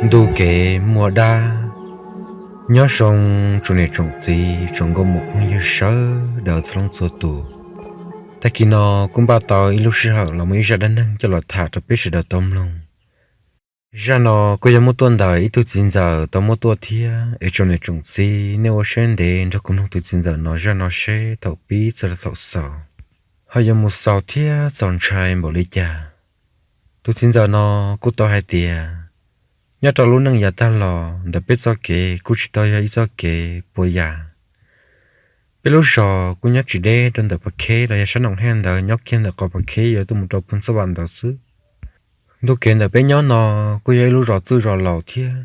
Ntu kev muaj dab. Nyob zoo tsoom niam tsoom txiv tsoom nkauj muam phooj ywg sawv daws txhua leej txhua tus. Tag kis no kuj npaj tau ib lub sij hawm los muaj ib zaj dab neeg coj los tham rau peb sawv daws tau mloog. Zaj no kuj yog muab tuaj ntawm ib tug txiv ntxawm tau muab tuaj thiab, es tsoom niam tsoom txiv nej ua siab ntev nrog kuv mloog tus txiv ntxawm no zaj no seb thaum pib txog rau thaum xaus ho yuav mus xaus thiab txaus ntshai npaum li cas. Tus txiv ntxawm no kuj tau hais tias, nyob rau lub neej yav tag los ntawm peb txoj kev kuj tsis tau yog ib txoj kev puas yam. Peb lub zos kuj nyob tsis deb rau ntawm Pas Kheb los yog sab Noom Hej ntawd, nyob kiag ntawm qhov Pas Kheb yuav tuaj mus rau Phoos Xab Vam ntawd xwb. Ntu kev ntawm peb nyob no kuj yog ib lub zos txwj zos laus thiab,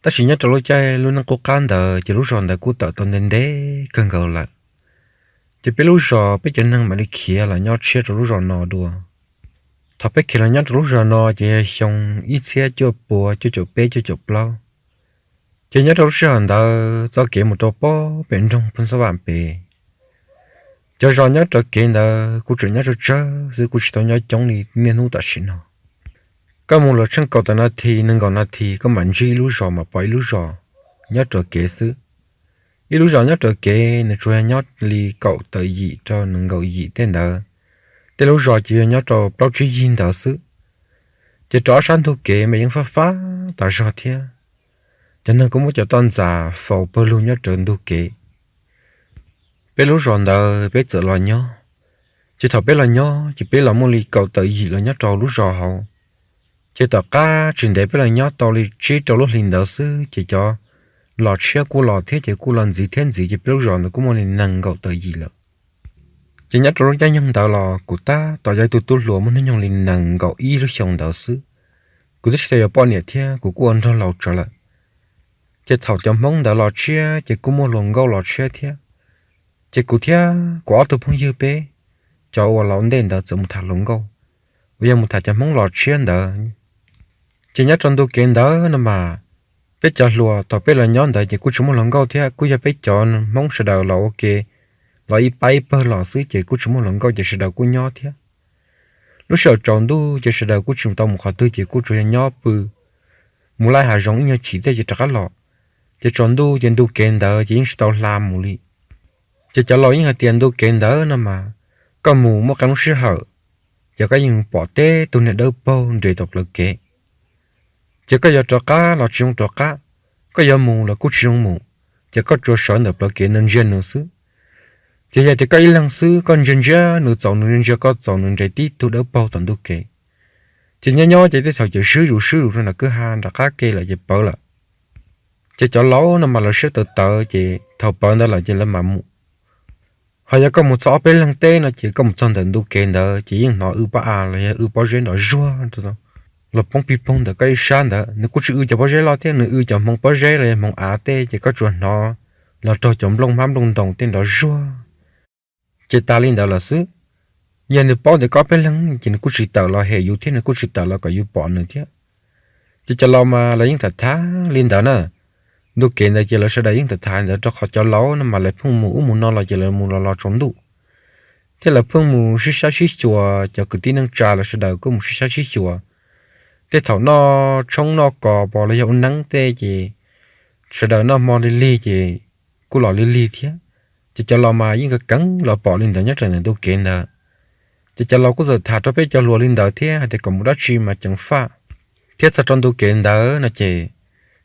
tab sis nyob rau lub caij lub neej qub qab ntawd ces lub zos ntawd kuj tawm tau ntev ntev kawg nkaus lawm. Ces peb lub zos peb cov neeg mam li khiav los nyob tshiab rau lub zos no dua. Thaum peb khiav los nyob rau lub zos no ces yog xyoo ib txhiab cuaj pua cuaj caum peb cuaj caum plaub. Ces nyob rau lub sij hawm ntawd txoj kev mus rau pob pem nroog Phoos Xab Vam pem, cov zos nyob raws kev ntawd kuj tseem nyob tsawg tsawg xwb, kuj tsis tau nyob coob li niaj hnub tam sim no. Koj mus los tsheej kaum tawm nas this nees nkaum nas this koj mam ntsib ib lub zos, mam pom ib lub zos nyob raws kev xwb. Ib lub zos nyob raws kev nws tsuas yog nyob li kaum tawm yim rau nees nkaum yim tej ntawd, tej lub zos ces yog nyob rau plaub tsib yig ntawd xwb. Ces rau ob sab ntug kev mas yeej fab fab tas zog thiab. Cov neeg kuj muab cov toj ntxas faus pawg lug nyob raws ntug kev. Peb lub zos ntawd peb txawm los nyob. Ces thaum peb los nyob ces peb los muaj li kaum tawm yim los nyob rau lub zos hauv. Ces tom qab tsis ntev peb los nyob tau li tsib rau lub hlis ntawd xwb ces cov los tshiab kuj los thiab, ces kuj los ntxiv thiab ntxiv, ces peb lub zos ntawd kuj muaj li nees nkaum tawm yim lawm. Ces nyob rau lub caij nyoog ntawd los kuv tab tom yog ib tug tub hluas muaj hnub nyoog li nees nkaum ib lub xyoo ntawd xwb. Kuv twb tsis tau yuav poj niam thiab, kuv kuj ua nraug laus tsawv lawm. Ces thaum cov Hmoob ntawd los tshiab ces kuj muaj hluas nkauj los tshiab thiab. Ces kuv thiab kuv ob tug phooj ywg peb, cov uas los ua ntej ntawd txawm mus tham hluas nkauj, uas yog mus tham cov Hmoob los tshiab ntawd. Ces nyob rau ntu kev ntawd no mas, peb cov hluas thaum peb los nyob ntawd ces kuj tsis muaj hluas nkauj thiab, kuj yog peb cov Hmoob sawv daws los ua ke, los ib pab ib pawg los xwb ces kuj tsis muaj hluas nkauj ces sawv daws kuj nyob thiab. Lub sij hawm tsaus ntuj ces sawv daws kuj tsis tau mus qhov twg ces kuj tsuas yog nyob pw, mus laij hav zoov ib nyuag chim tej ces rov qab los. Ces tsaus ntuj ces ntu kev ntawd ces yeej tsis tau hla mus li. Ces cov laus yeej hais tias ntu kev ntawd no mas, koj mus muaj qee lub sij hawm, ces koj yeej pom teb tug niag dawb paug nres tom plawv kev. Ces koj yuav rov qab los tsis zoo rov qab, koj yuav mus los kuj tsis zoo mus, ces koj tsuas sawv ntawm plawv kev ntsia ntsia nws xwb. Ces yog tias koj ib leeg xwb koj ntsia ntsia nws txaus, nws ntsia ntsia koj txaus, nws nres tib tug dawb paug tom ntu kev. Ces nyob nyob ces tej thaum ces swb zus swb zus rau nram kwj ha nram qab ke lawm ces pawv lawm. Ces cov laus no mas lawv siab tawv tawv ces thaum pawv ntawd lawm ces lawv mam mus. Ho yog koj mus txog ob peb leeg teb no ces koj mus txog ntawm ntu kev ntawd ces yeej hnov w pob av los yog w pob zeb nrov zuag los poob pig poog ntawm koj ib sab ntawd. Nws kuj tsis w cov pob zeb loj thiab, nws w cov hmoov pob zeb los yog hmoov av tej ces koj tsuas hnov los raug cov nplooj hmab nplooj ntoos tej nrov zuag. Ces tas li ntawd lawm xwb. Yog nws paub tias koj ob peb leeg ces nws kuj tsis tawm los hem yus thiab, nws kuj tsis tawm los kom yus pom nws thiab. Ces cov laus mas lawv yeej tham tham li ntawd na. Ntu kev ntawd ces lawv sawv daws yeej tham tham li ntawd rau qhov cov laus no mas lawv pheej mus ub mus no los ces lawv mus los los tsaus ntuj, thiab lawv pheej mus sib saib sib xyuas, cov kwv tij neej tsa lawv sawv daws kuj mus sib saib sib xyuas. Tej thaum noj tshoob noj kos pos los yog ua neeb tej ces sawv daws noj hmo lig lig ces kuj los lig lig thiab. Ces cov laus mas yeej keev keev los pom li ntawd nyob rau ntawm ntu kev ntawd. Ces cov laus kuj txawm tham rau peb cov hluas li ntawd thiab hais tias kom mus dab tsi mas ceev faj, thiab txog rau ntu kev ntawd no ces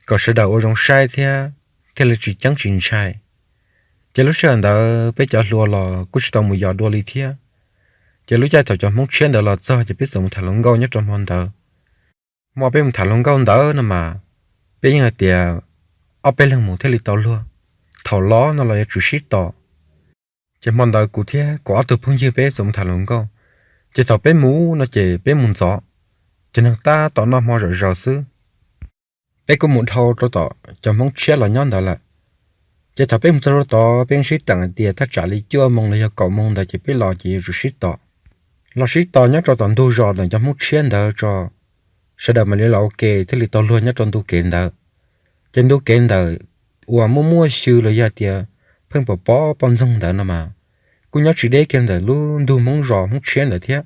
kom sawv daws ua zoo saib thiab, thiaj li tsis ceeb tsis ntshai. Ces lub sij hawm ntawd peb cov hluas los kuj tsis tau mus yos dua li thiab. Ces lub caij thaum cov Hmoob tshiab ntawd los txog ces peb txawm mus tham hluas nkauj nyob rau hmo ntawd. Hmo peb mus tham hluas nkauj ntawd no mas, peb yeej hais tias ob peb leeg mus thiaj li tau luag, thaum los no los yuav tsum sib tos. Ces hmo ntawd kuv thiab kuv ob tug phooj ywg peb txawm mus tham hluas nkauj. Ces thaum peb mus no ces peb mus ntxov, ces neeg tab tom noj hmo zom zaws xwb. Peb kuj mus dhau rau tom cov Hmoob tshiab los nyob ntawd lawm. Ces thaum peb mus txog rau tod peb sib teem hais tias thaj tsam li cuaj moos los yog kaum moos ntawd ces peb los ces yuav tsum sib tos. Los sib tos nyob rau tom ntug zos ntawm cov Hmoob tshiab ntawd tso, sawv daws mam li los ua ke thiaj li tau luag nyob rau ntu kev ntawd. Ces ntu kev ntawd uas muaj muaj xyw los yog tias pheej pom pom poj ntxoog ntawd no mas, kuj nyob tsis deb kiag ntawm lub ntug Hmoob zos Hmoob tshiab ntawd thiab.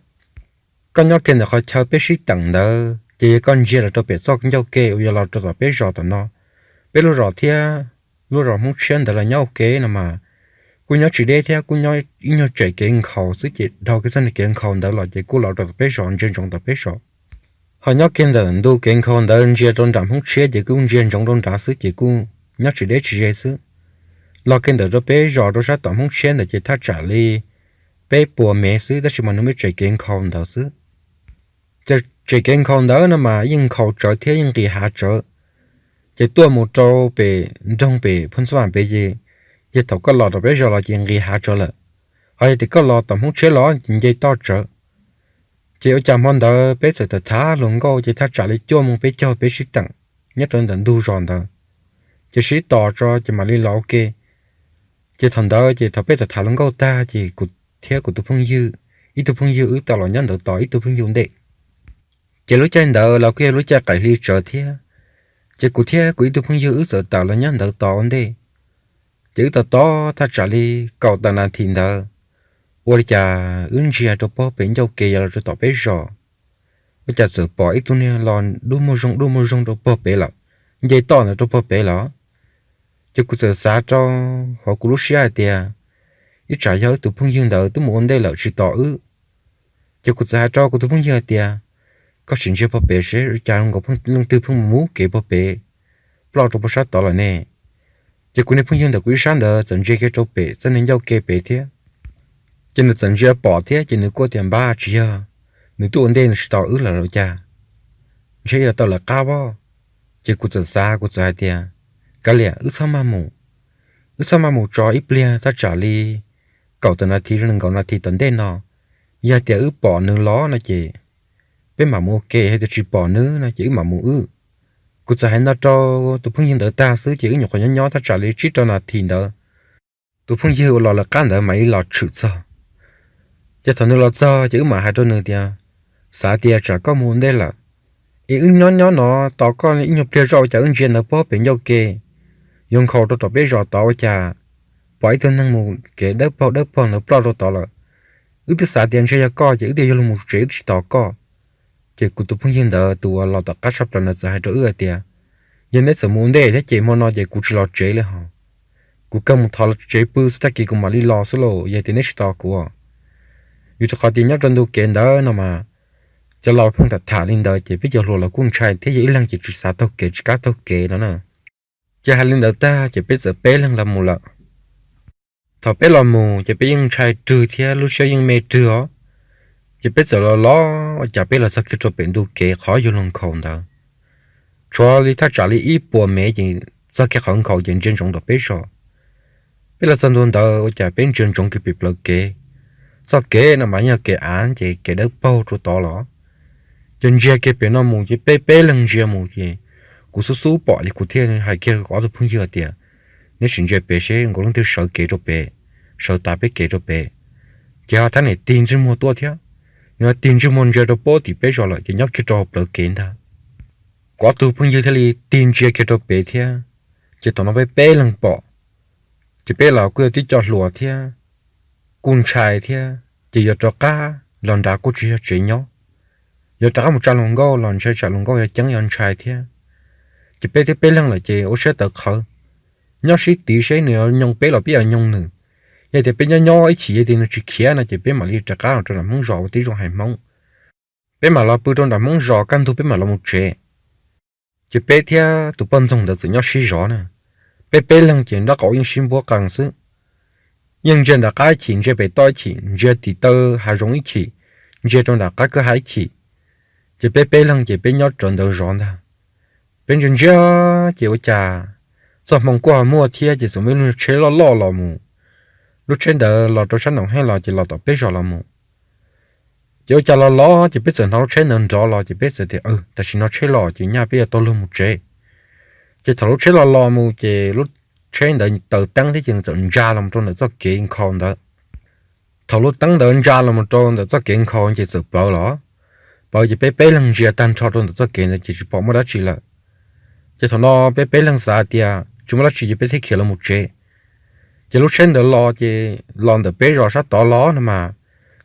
Koj nyob kiag ntawm qhov chaw peb sib teem ntawd Ces yog koj ntsia los rau pem txoj ncauj ke uas yog los rau tom peb zos tom no, peb lub zos thiab lub zos Hmoob Tshiab ntawd los nyob ua ke no mas kuj nyob tsis deb thiab, kuj nyob ib nyuag tsev kev nkhaus xwb ces dhau kiag txoj kev nkhaus ntawd los ces kuj los rau tom peb zos, ntsia ntsoov tom peb zos. Ho nyob kiag ntawm ntu kev nkhaus ntawd ntsia rau nram Hmoob Tshiab ces kuj ntsia ntsoov rau nrad xwb ces kuj nyob tsis deb tsis ze xwb. Los kiag ntawm rau peb zos rau sab tom Hmoob Tshiab ntawd ces thaj tsam li peb puas mev xwb, tab sis mas nws muaj tsev kev nkhaus ntawd xwb. Ces tsev kev nkhaus ntawd no mas yeej nkhaus tsawv thiab yeej nqis hav tsawv. Ces tuaj mus rau pem nroog pem Phooj Xab Vam pem ces yog thaum koj los rau peb zos los ces nqis hav tsawv lawm. Ho yog tias koj los tom Hmoob Tshiab los ces nce toj tsawv. Ces ua cas hmo ntawd peb txawm tham tham hluas nkauj ces thaj tsam li cuaj moos peb caug peb sib teem nyob rau ntawm ntug zos ntawd, ces sib tos tso ces mam li los ua ke. Ces thaum ntawd ces thaum peb tham tham hluas nkauj tag ces kuv thiab kuv tus phooj ywg, ib tug phooj ywg wb tau los nyob ntawd tos ib tug phooj ywg ua ntej. Ces lub caij ntawd los kuj yog lub caij qaim hli tsawv thiab, ces kuv thiab kuv ib tug phooj ywg wb txawm tawm los nyob ntawd tos ua ntej. Ces wb tos tos thaj tsam li kaum tawm nas this ntawd, ua li cas wb ntsia rau pog pem ncauj kev yog los rau tom peb zos, ua cas txawm pom ib tug niag los dub muag zoo dub muag zoo rau pog pem lawm, nce toj ntawd rau pog pem lawm. Ces kuv txawm xav rau hauv kuv lub siab hais tias, ib tsam yog wb tus phooj ywg ntawd twb mus ua ntej lawm tsis tos wb. Ces kuv txawm hais rau kuv tus phooj ywg hais tias, koj sim ntsia pog pem seb ua cas zoo nkaus leej twg pheej mus kev pog pem, ploj rau pog sab tod lawm ne. Ces kuv niag phooj ywg ntawm kuv ib sab ntawd txawm ntsia kiag rau pem txoj niag ncauj ke pem thiab. Ces nws txawm ntsia pom thiab ces nws kuj tias, npab, tsis yog, nws twb ua ntej nws tsis tos wb lawm los cas, ntshe yog tau lawv qab pob. Ces kuv txawm xav, kuv txawm hais tias, kav liam, wb txhob maj mus, wb txhob maj mus tso ib pliag thaj tsam li kaum tawm nas this rau nees nkaum nas this tom ntej no, yog tias wb pom nws los no ces peb mam mus ua ke, yog tias tsis pom nws no ces wb mam mus wb. Kuv txawm hais no rau tus phooj ywg ntawd tag xwb ces wb nyuam qhuav nyob nyob thaj tsam li tsib rau nas this ntawd, tus phooj ywg uas los lawv qab ntawd mam li los tshwm txog. Ces thaum nws los txog ces wb mam hais rau nws tias, xav tias tsam koj mus ua ntej lawm, es wb nyob nyob no tos koj ib nyuag pliag zoj, ua cas wb ntsia ntawd pog pem ncauj ke yuav nkhaus rau tom peb zos tod, ua cas pom ib tug neeg mus kev dawb paug dawb paug ntawd ploj rau tod lawm. Wb twb xav tias ntshe yog koj ces wb thiaj yuav los mus tsev, wb twb tsis tos koj. Ces kuv tus phooj ywg ntawd tus uas los tom qab tshaj plaws ntawd txawm hais rau wb hais tias, yog neb txawm mus ua ntej thiab ces hmo no ces kuv tsis los tsev li hos, kuv kawg mus thov tsev pw xwb, tag kis kuv mam li los xwb lauj, yog tias neb tsis tos kuv. Vim rau qhov tias nyob rau ntu kev ntawd no mas cov laus pheej tham tham li ntawd ces peb cov hluas los kuj ntshai thiab, yog ib leeg ces tsis xav taug kev tsis kam taug kev no na. Ces hais li ntawd tag ces peb txawm peb leeg los mus lawm. Thaum peb los mus ces peb yeej ntshai rwg thiab lub siab yeej me rwg os. Ces peb txawm los los ua cas peb los txog kiag rau pem ntu kev qhov yuav luag nkhaus ntawd, tshuav li thaj tsam li ib puas mev ces txog kiag qhov nkhaus ces ntsia ntsoov tom peb zos. Peb los txog ntua ntawd ua cas peb ntsia ntsoov kiag pem plawv kev, txoj kev no mas yog kev av ces kev dawb paug rau tod los. Ces ntsia kiag pem no mus ces peb peb leeg ntsia mus ces kuv xub xub pom ces kuv thiaj hais kiag rau ob tug phooj ywg hais tias, neb sim ntsia pem seb nkaus leej twg sawv kev rau pem, sawv tav peb kev rau pem. Ces ho thab niam tig ntsej muag tuaj thiab, nws ho tig ntsej muag ntsia rau pem tim peb zos lawm ces nyob kiag rau hauv plawv kev ntag. Kuv ob tug phooj ywg thiaj li tig ntsia kiag rau pem thiab. Ces thaum no peb peb leeg pom, ces peb los kuj yog tib co hluas thiab, kuj ntshai thiab, ces yuav rov qab los nrad kuj tsis yog tsev nyob, yuav rov qab mus tsa hluas nkauj los ntshai tsam hluas nkauj yuav ceeb yuav ntshai thiab. Ces peb twb peb leeg lawm ces ua siab tawv qhawv, nyob sib tiv seb nws yuav nyoo peb los peb yuav nyoo nws. Yog tias peb nyob nyob ib chim yog tias nws tsis khiav no ces peb mam li rov qab los rau nram Hmoob zos ua tib zoo hais Hmoob, peb mam los pw rau nram Hmoob zos, kaj ntug peb mam los mus tsev. Ces peb thiab tus poj ntxoog ntawd txawm nyob sib zov na, peb peb leeg ces nraub qaum yeej sib npuab qees xwb. Yeej ntsia nram qab ib chim, ntsia pem toj ib chim, ntsia tim taw hav zoov ib chim, ntsia rau nram qab kwj ha ib chim. Ces peb peb leeg ces peb nyob rawv ntawd zov ntag. Peb ntsia ntsia ces ua cas txoj hmoo kuj ho muaj thiab ces txawm muaj ib lub tsheb loj loj los mus. Lub tsheb ntawd los rau sab Noom Heej los ces los tom peb zos los mus. Ces ua cas los los ces peb txawm hnov lub tsheb ntawd nrov los ces peb txawm tias, tam sim no tsheb los ces nyaj peb yuav tau luag mus tsev. Ces thaum lub tsheb los los mus ces lub tsheb ntawd taws teeb thiab ces nws txawm ntsa los rau ntawm txoj kev nkhaus ntawd. Thaum lub teeb ntawd ntsa los mus rau ntawm txoj kev nkhaus ces txawm plawv los, plawv ces peb peb leeg ntsia tag nrho rau ntawm txoj kev ntawd ces tsis pom muaj dab tsi lawm. Ces thaum no peb peb leeg xav tias tsis muaj dab tsi ces peb thiaj khiav los mus tsev. Ces lub tsheb ntawd los ces los ntawm peb zos sab tod los no mas,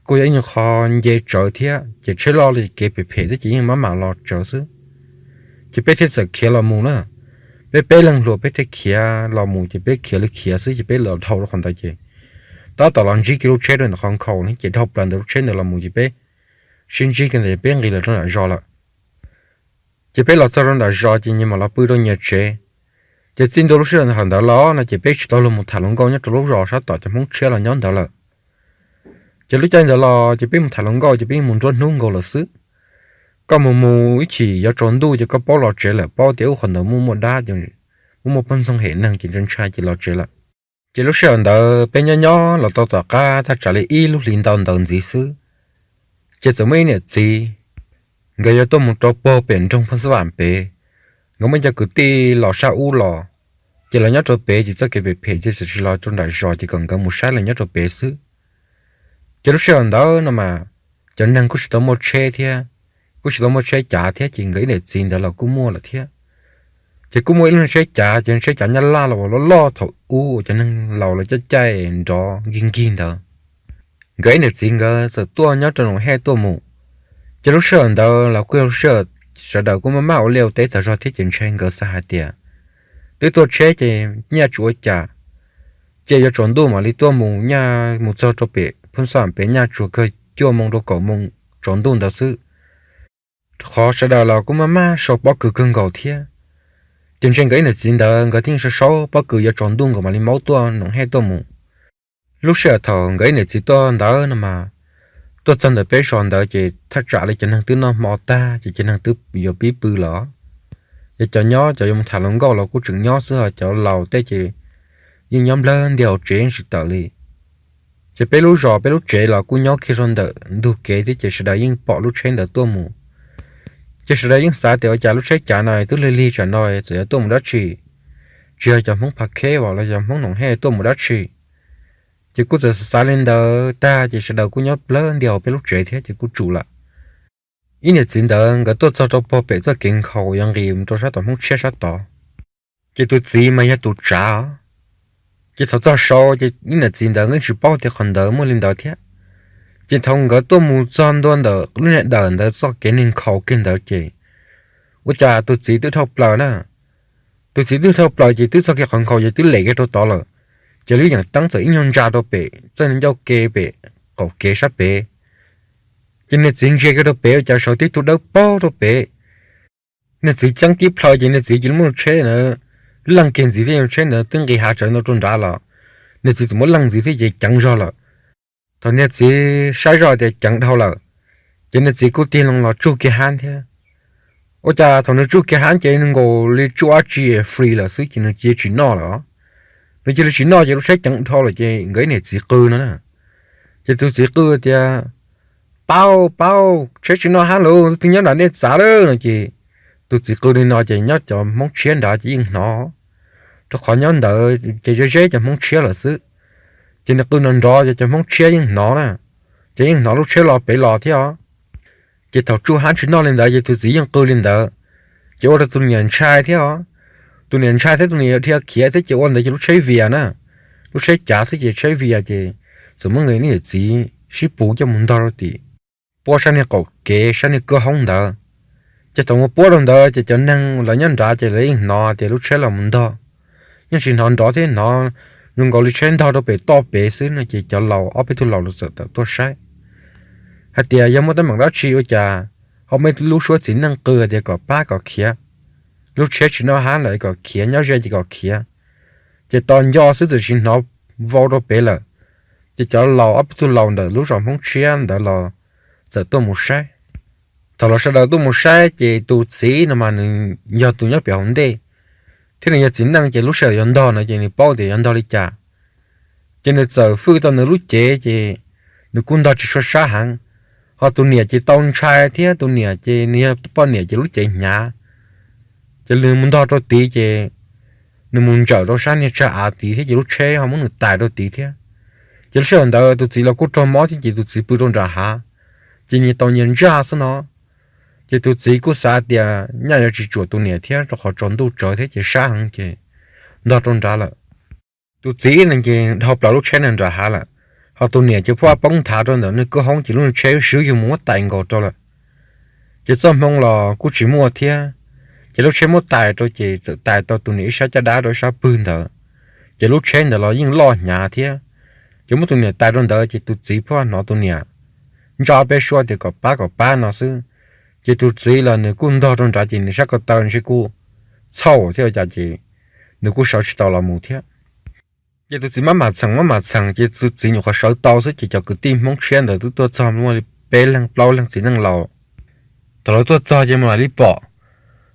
kuj yog ib nyuag qho nce tsawv thiab, ces tsheb loj li kev phem phem thiab ces yeej maj mam los tsawv xwb. Ces peb thiaj txawm khiav los mus na. Peb peb leeg hluas peb thiaj khiav los mus, ces peb khiav li khiav xwb ces peb los dhau rau qhov ntawd ces tab tom los ntsib kiag lub tsheb rau ntawm qhov nkhaus ne, ces dhau plaws ntawm lub tsheb ntawd los mus ces peb sib ntsib kiag ntawd peb nqis los rau nram zos lawm. Ces peb los txog rau nram zos ces nyias mam los pw rau nyias tsev. Ces txij ntua lub sij hawm ntawd los no ces peb tsis tau luag mus tham hluas nkauj nyob rau lub zos sab tom cov Hmoob tshiab los nyob ntawd lawm. Ces lub caij ntawd los ces peb mus tham hluas nkauj ces peb yeej mus nruab hnub nkaus lawm xwb. Koj mus mus ib chim yuav tsaus ntuj ces koj paub los tsev lawm, paub tias ub qhov ntawd muaj muaj dab, muaj muaj poj ntxoog hem neeg ces ntshai ntshai ces los tsev lawm. Ces lub sij hawm ntawd peb nyob nyob los tau tom qab thaj tsam li ib lub hlis ntau ntawd ntxiv xwb, ces txawm muaj ib niam txiv, nkawd yuav tuaj mus rau puag pem nroog Phooj Xab Vam pem. Nkawd muaj cov kwv tij los sab ub los, ces lawv nyob rau pem ces txoj kev phem phem ces txawm tsis los rau nram zos ces kom nkawd mus saib lawv nyob rau pem xwb. Ces lub sij hawm ntawd no mas cov neeg kuj tsis tau muaj tsheb thiab, kuj tsis tau muaj tsheb cav thiab ces nkawd ib niam txiv ntawd los kuj muaj lawm thiab. Ces kuj muaj ib lub tsheb cav, ces tsheb cav Nyab Laj los loj loj thaum ub uas cov neeg laus lawv caij caij nrov nkig nkig ntawd. Nkawd ib niam txiv nkawd txawm tuaj nyob rau Noom Hej tuaj mus. Ces lub sij hawm ntawd los kuj yog lub sij hawm sawv daws kuj maj maj ua liaj ua teb tas zog thiab ces ntshe nkawd xav hais tias twb tuaj tsheb ces nyaj tsis ua cas, ces yuav tsaus ntuj mam li tuaj mus, nyaj mus txog rau pem Phooj Xab Vam pem nyaj tsuas kawg cuaj moo rau kaum moo tsaus ntuj ntawd xwb. Qhov sawv daws los kuj maj maj sau pob kws kawg nkaus thiab. Ces ntshe nkawd ib niam txiv ntawd nkawd thiaj sau sau pob kws yuav tsaus ntuj nkaus mam li maub tuaj Noom Hej tuaj mus. Lub sij hawm thaum nkawd ib niam txiv tuaj ntawd no mas, tuaj txog ntawm peb zos ntawd ces thaj tsam li cov neeg twb noj hmo tag ces cov neeg twb yuav pib pw lawm. Ces cov nyob cov yuav mus tham hluas nkauj los kuj tseem nyob xwb, ho cov laus tej ces yeej nyob nplawg ntiag hauv tsev yeej tsis tawm li. Ces peb lub zos peb lub tsev los kuj nyob kiag rau ntawm ntug kev thiab ces sawv daws yeej pom lub tsheb ntawd tuaj mus. Ces sawv daws yeej xav tias ua cas lub tsheb cav no twb lig lig tsam no txawm yuav tuaj mus dab tsi, tsis yog cov Hmoob Pha Kheb los yog Hmoob Noom Hej tuaj mus dab tsi. Ces kuj txawm xav li ntawd tag ces sawv daws kuj nyob plawg ntiag hauv peb lub tsev thiab ces kuj tsum lawm. Ib niam txiv ntawd nkawd tuaj txog rau puag pem txoj kev nkhaus yuav nqis rau sab tom Hmoob Tshiab sab tod. Ces tus txiv mas yog tus tsav os. Ces thaum txog saud ces ib niam txiv ntawd yeej tsis paub tias qhov ntawd muaj li ntawd thiab. Ces thaum nkawd tuaj mus txog ntua ntawm lub niag dawm ntawd txoj kev nkhaus kiag ntawd ces ua cas tus txiv twb dhau plaws na. Tus txiv twb dhau plaws ces twb txoj kev qhov nkhaus ces twb lem kiag rau tod lawm. Ces lub yeem teeb txawm ib nyuag ntsa rau pem txoj ncauj ke pem qaum kev sab pem. Ces niag txiv ntsia kiag rau pem ua cas saum tib tug dawb paug rau pem. Niag txiv ceeb tib plhaw ces niag txiv cia li muab tsheb ntawd leej kiag ntxiv thiab, tsheb ntawd twb nqis hav tsawv ntau rau nrad los niag txiv txawm muab leej ntxiv thiab ces ceev zog lawm. Thaum niag txiv saib zoj tias ceev dhau lawm, ces niag txiv kuj tig loo los tsuj kiag hab thiab. Ua cas thaum nws tsuj kiag hab ces nws nkaus li tsuj dab tsi free lawm xwb ces nws cia li tsis noj lawm os. Nws cia li tsis noj ces lub tsheb ceev dhau lawm ces nkawd ib niam txiv qw no na. Ces tus txiv qw tias, Paub, paub, tsheb tsis noj hab lawm, twg nyob nram nej txav lawm no ces tus txiv qw li no ces nyob cov Hmoob Tshiab nrad ces yeej hnov, rau qhov nyob ntawd ces ze zeb cov Hmoob Tshiab lawm xwb. Ces nws qw nrov nrov ces cov Hmoob Tshiab yeej hnov na, ces yeej hnov lub tsheb los pem los thiab os. Ces thaum tsuj hab tsis noj li ntawd ces tus txiv yeej qw li ntawd, ces ua rau tus niam ntshai thiab os. Tus niam ntshai thiab tus niam yuav dhia khiav thiab ces ua ntawd ces lub tsheb vias na, lub tsheb cav xwb ces tsheb vias ces txawm muab nkawd niam txiv sib puv coj mus ntog rau tim puab sab niag qaum kev sab niag kwj hoob ntawd. Ces thaum mus puab rau ntawd ces cov neeg lawv nyob nrad ces lawv yeej hnov tias lub tsheb los mus ntog, yeej tsis hnov nrov thiab, hnov zoo nkaus li tsheb ntog rau pem toj pem xwb no ces cov laus ob peb tug laus los txawm tawm tuaj saib hais tias yog muaj teeb meem dab tsi ua cas ho muaj ib lub suab txiv neej qw hais tias kom pab kom khiav, lub tsheb tsis noj hab lawm kom khiav, nyob ze ces kom khiav. Ces tos nco xwb txawm tsis hnov vau rau pem lawm. Ces cov laus ob peb tug laus ntawm lub zos Hmoob Tshiab ntawd los txawm tuaj mus saib. Thaum los sawv daws tuaj mus saib ces tus txiv no mas nws yog tus nyob pem hauv ntej, thiab nws yog txiv neej ces lub sij hawm yuav ntog no ces nws paub tias yuav ntog li cas. Ces nws txawm fwj tau nws lub cev ces nws kuj ntog tsis sua sab heev. Ho tus niam ces tau ntshai thiab, tus niam ces nws yog poj niam ces lub cev hnyav, ces nws mus ntog rau tid ces nws mus ntsawm rau sab niag tsag av tid thiab ces lub tsheb ho muab nws tais rau tid thiab. Ces lub sij hawm ntawd tus txiv los kuj raug mob thiab ces tus txiv pw rau nram hav, ces nyias tau nyias ntsaj xwb no. Ces tus txiv kuj xav tias nyaj yuav tsis tsuam tus niam thiab rau qhov tsaus ntuj tsawv thiab ces sab heev ces ntog rau nrad lawm. Tus txiv no ces dhau plaws lub tsheb nram hav lawm, Ho tus niam ces pheej poob nthav rau ntawm nws kuj hoob ces lub tsheb swb yug mus muab tais nkaus rau lawm. Ces txoj hmoo los kuj tsis muaj thiab, ces lub tsheb muab tais rau ces txawm tais tau tus niam ib sab caj dab rau ib sab pwg ntawd. Ces lub tsheb ntawd los yeej loj hnyav thiab. Ces muab tus niam tais rau ntawd ces tus txiv pheej hnov tus niam ntsaj peb suab tias kom pab kom pab no xwb. Ces tus txiv los nws kuj ntog rau nrad ces nws sab ko taw ntshe kuj txhauj thiab cas ces nws kuj sawv tsis tau los mus thiab. Ces tus txiv maj mam txheem maj mam txheem ces tus txiv nyuam qhuav sawv tau xwb ces cov kwv tij Hmoob tshiab ntawd twb tuaj txog muaj li peb leeg plaub leeg txiv neej laus. Thaum lawv tuaj txog ces mam li pom,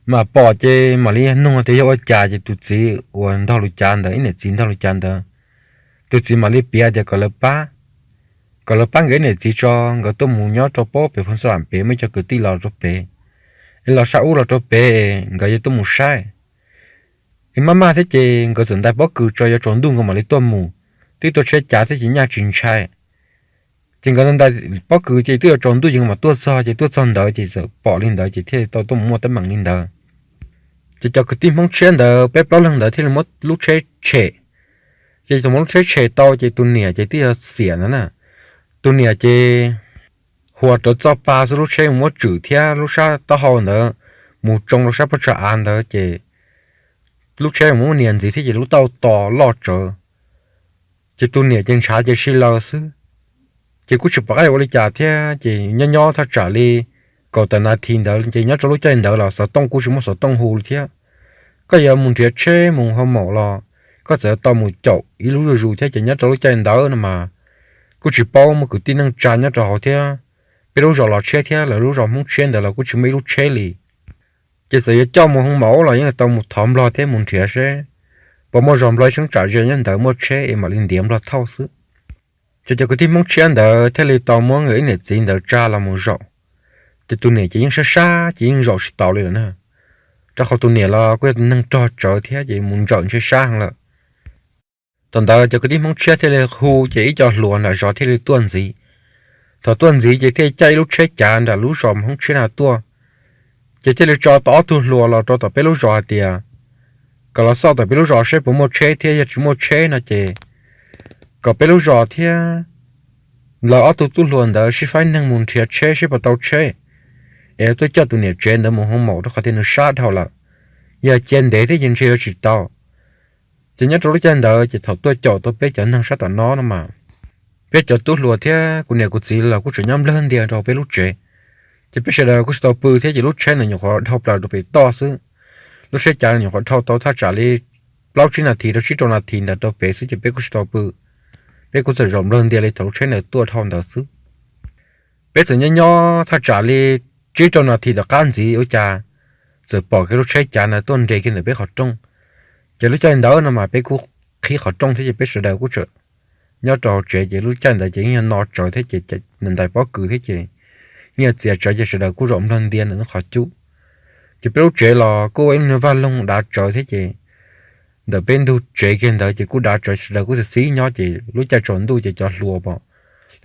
mam pom ces mam li nug tias yog ua cas ces tus txiv uas ntog lus cav ntawd, ib niam txiv ntog lus cav ntawd, tus txiv mam li piav tias kom lawv pab, kom lawv pab nkawd ib niam txiv tso, nkawd tuaj mus nyob rau pob pem Phoo Xab Am pem muaj cov kwv tij los rau pem, es los sab ub los rau pem, nkawd yuav tuaj mus saib. Es maj maj thiab ces nkawd txawm ntais pob kws tso yuav tsaus ntuj nkawd mam li tuaj mus, twb tuaj tsheb cav thiab ces nyaj tsis ntshai. Ces nkawd ntais pob kws ces twb yuav tsaus ntuj ces nkawd mam tuaj txog, ces tuaj txog ntawd ces txawm pom li ntawd ces thiaj li tau tuaj mus muaj teeb meem li ntawd. Ces cov kwv tij Hmoob tshiab ntawd peb plaub leeg ntawd thiaj li muab lub tsheb tshem. Ces thaum muab lub tsheb tshem tau ces tus niam ces twb yog xiam ntawd na, tus niam ces huas rawv txoj pa xwb lub tsheb mus muab tswm thiab lub sab taub hau ntawd mus tsoo rau sab pob tsav av ntawd ces lub tsheb mus muab nias ntxiv thiab ces lub taub hau to loj tsawv. Ces tus niam ces ntshav ces si laws xwb. Ces kuj tsis pom qab yuav ua li cas thiab ces nyob nyob thaj tsam li kaum tawm nas this ntawd ces nyob rau lub caij ntawd los xov tooj kuj tsis muaj xov tooj hu li thiab. Koj yuav mus nrhiav tsheb mus hoo maum los koj txawm tau mus caum ib lub zuj zus thiab ces nyob rau lub caij ntawd no mas kuj tsis paub muaj kwv tij neej tsa nyob rau hauv thiab. Peb lub zos los tshiab thiab lawv lub zos Hmoob tshiab ntawd los kuj tsis muaj ib lub tsheb li. Ces txawm yuav coj mus hoo maum los yeej tau mus thov nplog thiab mus nrhiav seb puas muaj zos nplog ib cheeb tsam ze nyob ntawd muaj tsheb es mam li ntiav nplog thauj xwb. Ces cov kwv tij Hmoob tshiab ntawd thiaj li tau muab nkawd ib niam txiv ntawd tsa los mus zaum. Ces tus niam ces yeej sab sab ces yeej zaum tsis taus li lawm na, rau qhov tus niam los kuj yog neeg rog tsawv thiab ces mus ntsawm ntshe sab heev lawm. Thaum ntawd cov kwv tij Hmoob tshiab thiaj li hu ces ib co hluas nram zos thiaj li tuaj ntxiv. Thaum tuaj ntxiv ces thiaj caij ib lub tsheb cav nram lub zos Hmoob tshiab na tuaj. Ces thiaj li tso tau ob tug hluas los rau tom peb lub zos hais tias kom los xauj tom peb lub zos seb puas muaj tsheb thiab yog tsis muaj tsheb no ces kom peb lub zos thiab lawv ob tug tub hluas ntawd sib faib neeg mus nrhiav tsheb seb puas tau tsheb es tuaj coj tus niam tsev ntawd mus hoo maum rau qhov tias nws sab dhau lawm. Yog cia ntev thiab ces ntshe yuav tsis tau. Ces nyob rau lub caij ntawd ces thaum tuaj caum tau peb cov neeg sab tom no no mas peb cov tub hluas thiab kuv niam kuv txiv los kuj tseem nyob nplawg ntias rau peb lub tsev. Ces peb sawv daws kuj tsis tau pw thiab ces lub tsheb ntawd nyuam qhuav dhau plaws rau pem toj xwb. Lub tsheb cav nyuam qhuav dhau tau thaj tsam li plaub tsib nas this rau tsib rau nas this ntawd rau pem xwb ces peb kuj tsis tau pw. Peb kuj txawm zaum nplawg ntias li thaum lub tsheb ntawd tuaj dhau ntawd xwb. Peb txawm nyob nyob thaj tsam li tsib rau nas this tom qab ntxiv ua cas txawm pom kiag lub tsheb cav ntawd tuaj nres kiag ntawm peb qhov rooj. Ces lub caij ntawd no mas peb kuj qhib qhov rooj thiab ces peb sawv daws kuj tseem nyob rau hauv tsev ces lub caij ntawd ces yeej yog no tsawv thiab ces ntais pob kws thiab ces yeej yog txias tsawv ces sawv daws kuj zaum nplawg ntias ntawm lub qhov cub. Ces peb lub tsev los kuj ua ib lub niag vaj loog dav tsawv thiab ces ntawm peb ntug tsev kiag ntawd ces kuj dav tsawv sawv daws kuj xis xis nyob ces lub caij tsaus ntuj ces cov hluas pom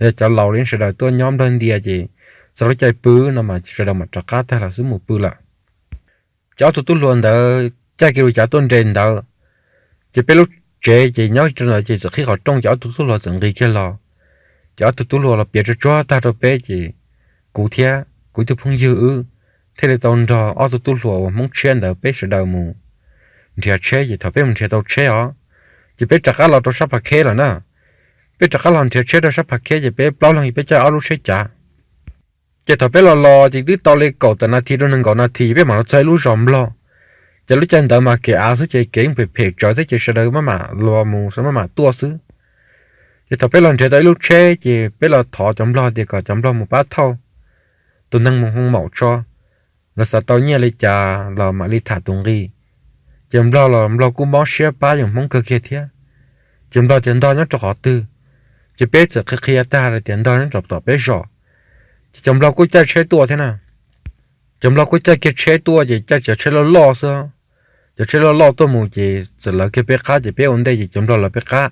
los yog cov laus li sawv daws tuaj nyob nplawg ntias ces txog lub caij pw no mas sawv daws mam rov qab tag los xwb mus pw lawm. Ces ob tug tub hluas ntawd caij kiag lub cav tuaj nres ntawd ces peb lub tsev ces nyob rau ntawd ces txawm qhib qhov rooj ces ob tug tub hluas txawm nqis kiag los. Ces ob tug tub hluas los piav tsuag tsuag tag rau peb ces kuv thiab kuv ib tug phooj ywg wb thiaj li tau nrog ob tug tub hluas uas Hmoob tshiab ntawd peb sawv daws mus nrhiav tsheb ces thaum peb mus nrhiav tau tsheb os ces peb rov qab los rau sab Phav Kheb lawm na. Peb rov qab los nrhiav tsheb rau sab Phav Kheb ces peb plaub leeg peb caij ob lub tsheb cav. Ces thaum peb los los ces twb tau li kaum tawm nas this rau nees nkaum nas this ces peb mam los txog ib lub zos nplog. Ces lub caij ntawd mas kev av xwb ces kev yeej phem phem tsawv thiab ces sawv daws maj mam los mus maj mam tuaj xwb. Ces thaum peb los nrhiav tau ib lub tsheb ces peb los thov cov nplog tias kom cov nplog mus pab thauj tus neeg mus hoo maum tso, lawv xav tau nyiaj li cas los mam li tham tus nqi. Ces nplog los nplog kuj mob siab pab yus Hmoob kawg kiag thiab. Ces nplog tias ntog nyob rau qhov twg, ces peb txawm qhia qhia tag lawm tias ntog nyob rau tom peb zos. Ces cov nplog kuj caij tsheb tuaj thiab na. Cov nplog kuj caij kiag tsheb tuaj ces caij cov tsheb loj loj xwb. Cov tsheb loj loj tuaj mus ces txawm lawv kiag peb qab ces peb ua ntej ces cov nplog lawv peb qab.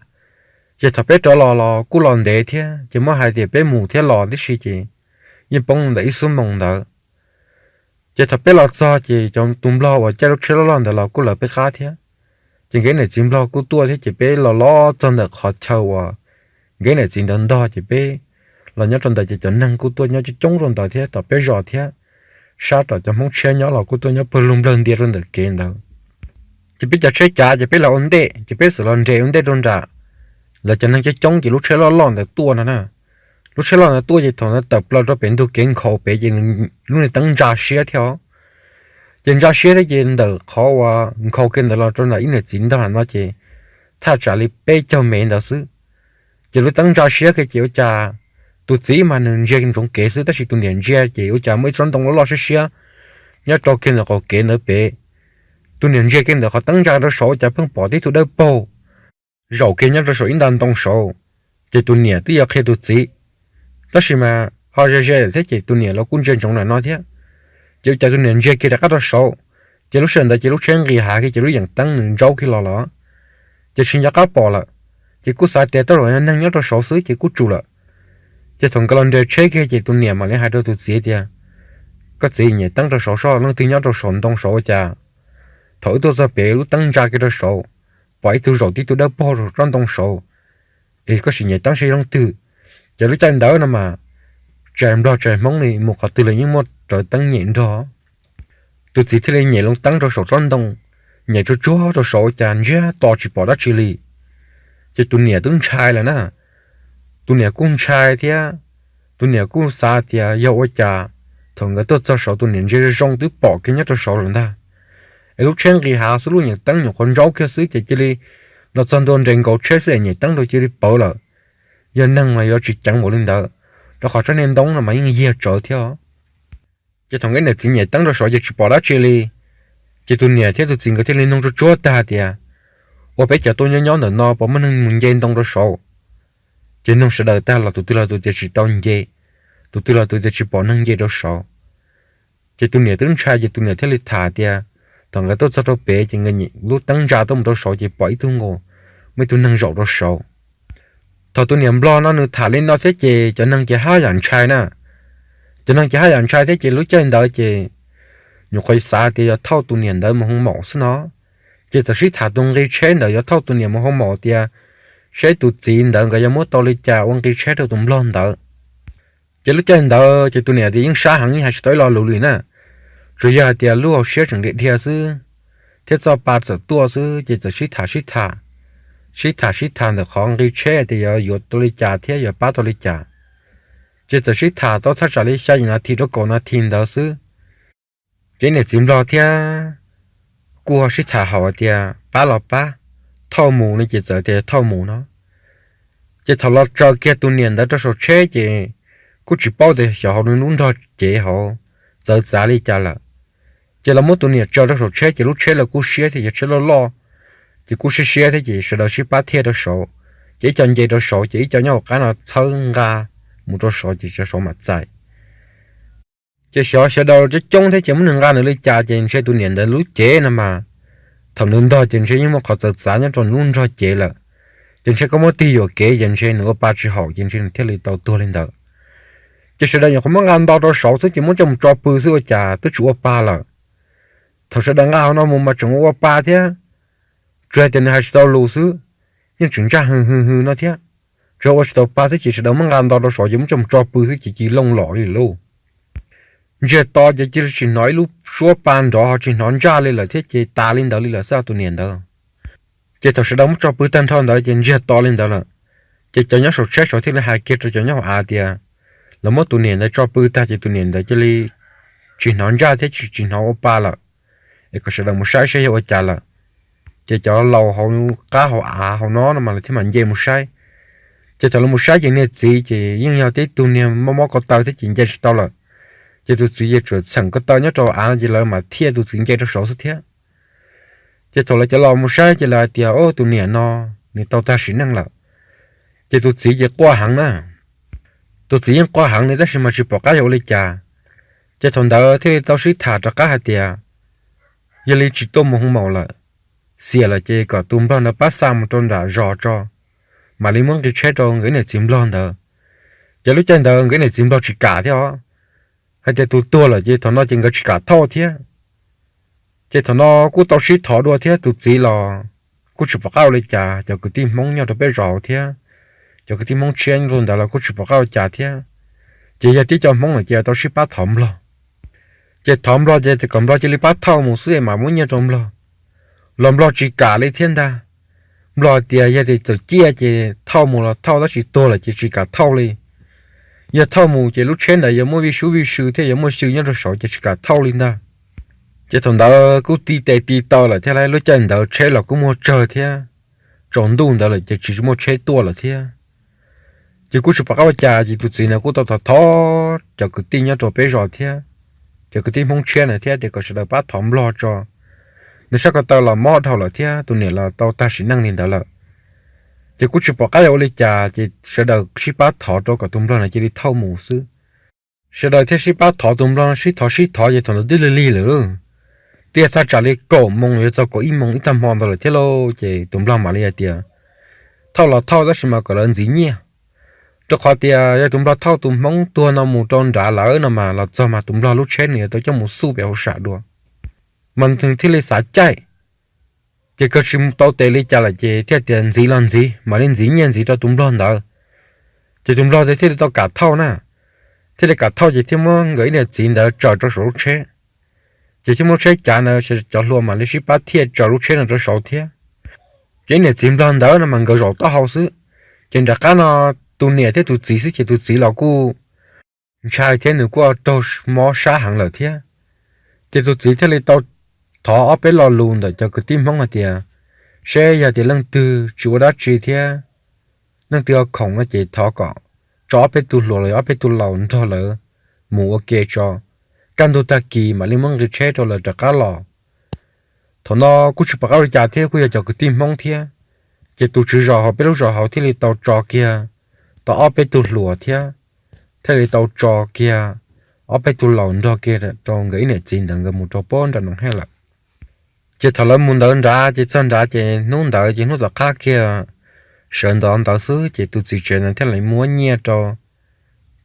Ces thaum peb rov los los kuj los ntev thiab ces muab hais tias peb mus thiab los tib si ces yeej poob ntawm ib xuab moos ntawd. Ces thaum peb los txog ces cov tus nplog uas caij lub tsheb loj loj ntawd los kuj lawv peb qab thiab. Ces nkawd niam txiv nplog kuj tuaj thiab ces peb los los txog ntawm qhov chaw uas nkawd niam txiv ntawd ntog ces peb los nyob rau ntawd ces cov neeg kuj tuaj nyob coob coob rau ntawd thiab tom peb zos thiab, sab tom cov Hmoob tshiab nyob los kuj tuaj nyob pawg lug nplawg ntia rau ntawm kev ntawd. Ces peb cov tsheb cav ces peb los ua ntej, ces peb txawm los nres ua ntej rau nram lawv cov neeg coob coob ces lub tsheb loj loj ntawd tuaj no na. Lub tsheb loj ntawd tuaj ces thaum ntawd tawm plaws rau pem ntug kev nkhaus pem ces lub niag teeb ntsa siab thiab os. Ces ntsa siab thiab ces ntawm qhov uas nkhaus kiag ntawd los rau nram ib niam txiv ntog no ces thaj tsam li peb caug mev ntawd xwb. Ces lub teeb ntsa siab kiag ces ua cas tus txiv mas nws ntsia ntsoov kev xwb tab sis tus niam ntsia ces ua cas muaj ib tsob ntoo loj loj siab siab nyob rau kiag ntawm qaum kev ntawd pem. Tus niam ntsia kiag ntawm qhov teeb ntsa rau saud ua cas pheej pom tib tug dawb paug zaum kiag nyob rau saum ib nta ntoo saud. Ces tus niam twb yuav qhia tus txiv, tab sis mas ho ze ze thiab ces tus niam los kuj ntsia ntsoov ntawm no thiab. Ces ua cas tus niam ntsia kiag rov qab rau saud, ces lub sij hawm ntawd ces lub tsheb nqis hav kiag ces lub yeem teeb nws ntsaub kiag los lawm, ces tsis nco qab pom lawm. Ces kuj xav tias tej zaum yog neeg nyob rau saud xwb ces kuj tsum lawm. Ces thaum nkawd los nres tsheb kiag ces tus niam mam li hais rau tus txiv tias, koj txiv, nyem teeb rau saud soj, leej twg nyob rau saum ntoo saud ua cas thaum wb tuaj txog pem lub teeb ntsa kiag rau saud, pom ib tug zaum tib tug dawb paug rau tsob ntoo saud, es koj sim nyem teeb saib leej twg. Ces lub caij ntawd no mas tsis hais Nplog tsis hais Hmoob li mus qhov twg los yeej muaj rawv teeb nyem nrog. Tus txiv thiaj li nyem loo teeb rau saum tsob ntoo, nyem tsuag tsuag rau saud ua cas ntsiag to tsis pom dab tsi li. Ces tus niam twb ntshai lawm na. Tus niam kuj ntshai thiab, tus niam kuj xav tias yog ua cas thaum nkawd tuaj txog saud tus niam ntsia zoo zoo twb pom kiag nyob rau saud lawm ntag. Es lub tsheb nqis hav xwb lub yeem teeb nyuam qhuav ntsaub kiag xwb ces cia li los txog ntua nres nkaus tsheb xwb es nyem teeb rau cia li pawv lawm. Yog neeg mas yuav tsis ceev npaum li ntawd, rau qhov tsob niag ntoo no mas yeej yiag tsawv thiab. Ces thaum nkawd niam txiv nyem teeb rau saud ces tsis pom dab tsi li. Ces tus niam thiab tus txiv nkawd thiaj li nug tsuag tsuag tag tias, ua peb cov tuaj nyob nyob ntawm no puas muaj neeg mus nce ntoo rau saud? Ces nug sawv daws tag los tus twg los tus tias tsis tau nce, tus twg los tus tias tsis pom neeg nce rau saud. Ces tus niam twb ntshai ces tus niam thiaj li tham tias, thaum nkawd tuaj txog rau pem ces nkawd nyem lub teeb ntsa tuaj mus rau saud ces pom ib tug nkaus, muaj ib tug neeg zaum rau saud. Thaum tus niam Nplog no nws tham li no thiab ces cov neeg ces haj yam ntshai na. Cov neeg ces haj yam ntshai thiab ces lub caij ntawd ces nyuam qhuav xav tias yog thauj tus niam ntawd mus hoo maum xwb no. Ces txawm sib tham tus nqi tsheb ntawd yuav thauj tus niam mus hoo maum tias, seb tus txiv ntawd nkawd yuav muab tau li cas ua nqi tsheb rau tus Nplog ntawd. Ces lub caij ntawd ces tus niam tias yeej sab heev, yeej hais tsis tau ib lo lus li na, tsuas yog hais tias lub hauv siab tseem dhia dhia xwb, thiab txoj pa txawm tuaj xwb ces txawm sib tham sib tham, sib tham sib tham ntawm qhov nqi tsheb tias yuav yuav tau li cas thiab yuav pab tau li cas. Ces txawm sib tham tau thaj tsam li xya yim nas this rau kaum nas this ntawd xwb. Ces niam txiv Nplog thiab kuj ho sib tham hais tias pab los pab, thauj mus no ces txawm tias thauj mus no. Ces thaum los tsaws kiag tus niam ntawd rau saum tsheb ces kuj tsis paub tias xyov hauv nws lub nrog cev hauv txawv txav li cas lawm. Ces los muab tus niam tsaws rau saum tsheb ces lub tsheb los kuj siab thiab, yog tsheb loj loj ces kuj siab siab thiab ces sawv daws sib pab thiaj rau saud. Ces ib co nce rau saud ces ib co nyob hauv qab no txhawb nqa mus rau saud ces saud mam txais. Ces xyov sawv daws coob coob thiab ces muab nws nqa nws li cas ces ntshe tus niam ntawd lub cev no mas thaum nws ntog ces ntshe yeej muaj qhov txawv txav nyob rau nws lub nrog cev lawm. Ces ntshe koj muab tig yuam kev ces ntshe nws ua pa tsis haum ces ntshe nws thiaj li tau tuag li ntawd. Ces sawv daws nyuam qhuav muab nqa nto rau saud xwb ces muab coj mus tso pw xwb ua cas twb tsis ua pa lawm. Thaum sawv daws nqa hauv no mus mas tseem ua ua pa thiab, tsuas hais tias nws hais tsis tau lus xwb, yeej tseem ntsaj hwj hwj hwj no thiab. Tsuas ua tsis tau pa xwb ces sawv daws muab nqa nto rau saud ces muab coj mus tso pw xwb ces ci looj los li lauj. Ntsiag to ces cia li tsis hnov ib lub suab pa nrov ho tsis hnov ntsaj li lawm thiab ces tas li ntawd li lawm xwb tus niam ntawd. Ces thaum sawv daws muab tso pw tag nrho ntawd ces ntsiag to li ntawd lawm. Ces cov nyob saum tsheb saud thiaj li hais kiag rau cov nyob hauv av tias, lawv muab tus niam ntawd tso pw tag ces tus niam ntawd cia li tsis hnov ntsaj thiab tsis hnov ua pa lawm, es kom sawv daws mus saib saib yog ua cas lawm. Ces cov laus hauv qab hauv av hauv no no mas lawv thiaj mam nce mus saib. Ces thaum lawv mus saib ces niag txiv ces yeej yog tib tug niag mob mob ko taw thiab ces nce tsis tau lawm. Ces tus txiv ces tsuas txheem ko taw nyob rau av no ces lawv mam thiaj tus txiv nce rau saud xwb thiab. Ces thaum lawv cov laus mus saib ces lawv hais tias, o, tus niam no nws tau tag sim neej lawm. Ces tus txiv ces quaj heev na. Tus txiv yeej quaj heev li tab sis mas tsis pom qab yuav ua li cas. Ces thaum ntawd thiaj li tau sib tham rov qab hais tias, yog li tsis tuaj mus hoo maum lawm, xiam lawm ces kom tus nplog ntawd pab xa mus rau nram zos tso, mam li muab nqi tsheb rau nkawd niam txiv nplog ntawd. Ces lub caij ntawd nkawd niam txiv nplog tsis kam thiab os, hais tias tus tuag lawm ces thaum no ces nkawd tsis kam thauj thiab. Ces thaum no kuj tau sib thov dua thiab tus txiv los kuj tsis pom qab ua li cas, cov kwv tij Hmoob nyob rau peb zos hauv thiab cov kwv tij Hmoob tshiab nyob rau ntawd los kuj tsis pom qab ua cas thiab. Ces yog tib co Hmoob lawm ces tau sib pab thov Nplog. Ces thov Nplog ces kom Nplog cia li pab thauj mus xwb es mam muab nyiaj rau Nplog. Los Nplog tsis kam li thiab ntag. Nplog tias yog tias txawm ciaj ces thauj mus los thauj, tab sis tuag lawm ces tsis kam thauj li. Yog thauj mus ces lub tsheb ntawd yuav muaj vij sub vij sw thiab yuav muaj xyw nyob rau saud ces tsis kam thauj li ntag. Ces thaum ntawd kuj ti tes ti taw lawm thiab, lub caij ntawd tsheb los kuj muaj tsawg thiab, tsaus ntuj ntawd lawm ces tsis muaj tsheb tuaj lawm thiab. Ces kuj tsis pom qab ua cas ces tus txiv ntawd kuj tau thov thov cov kwv tij nyob rau peb zos thiab cov kwv tij Hmoob tshiab na thiab tias kom sawv daws pab thov Nplog tso, nws sab ko taw los mob dhau lawm thiab tus niam los tau tag sim neej li ntawd lawm. Ces kuj tsis pom qab yuav ua li cas ces sawv daws sib pab thov rau kom tus Nplog no cia li thauj mus xwb. Sawv daws thiaj sib pab thov tus Nplog, sib thov sib thov ces thaum ntawd twb lig lig lawm, twb yog thaj tsam li kaum moos yuav txog kaum ib moos ib tag hmo ntawd lawm thiab lauj. Ces tus Nplog mam li hais tias thauj los thauj tab sis mas kom lawv ntxiv nyiaj, rau qhov tias yog tus Nplog thauj tus Hmoob tuag no mus rau nrad lawm no mas los txog mas tus Nplog lub tsheb nws yuav tau coj mus xuj pem hauv sam dua. Mas nws thiaj li xav caij. Ces kawg tsis tau tes li cas lawm ces thiaj tias ntxiv los ntxiv, mam li ntxiv nyiaj ntxiv rau tus Nplog ntawd. Ces tus Nplog thiaj li tau kam thauj na, thiaj li kam thauj ces thiaj muab nkawd ib niam txiv ntawd tsaws rau saum lub tsheb. Ces thiaj muab lub tsheb cav ntawd, cov hluas mam li sib pab thiaj tsaws lub tsheb no rau saud thiab. Ces ib niam txiv Nplog ntawd no mas nkawd zaum taub hau xwb. Ces nram qab no tus niam thiab tus txiv xwb ces tus txiv los kuj ntshai thiab nws kuj raug mob sab heev lawm thiab. Ces tus txiv thiaj li tau thov ob peb lo lus ntawm cov kwv tij Hmoob hais tias seb yog tias leej twg tsis ua dab tsi thiab leej twg ho khoom no ces thov kom tso ob peb tug hluas los yog ob peb tug laus nrog lawv mus ua ke tso, kaj ntug tag kis mam li muab nqi tsheb rau lawv rov qab los. Thaum no kuj tsis pom qab ua li cas thiab kuj yog cov kwv tij Hmoob thiab. Ces tus tswv zos hauv peb lub zos hauv thiaj li tau tso kiag tau ob peb tug hluas thiab thiaj li tau tso kiag ob peb tug laus nrog kiag rau nkawd ib niam txiv ntawd nkawd mus rau pem nram Noov Hej lawm. Ces thaum lawv mus ntawd nrad ces txog nrad ces hnub ntawd ces hnub tom qab kiag sawv ntxov ntawd xwb ces tus txiv tsev ntawd thiaj li muab nyiaj rau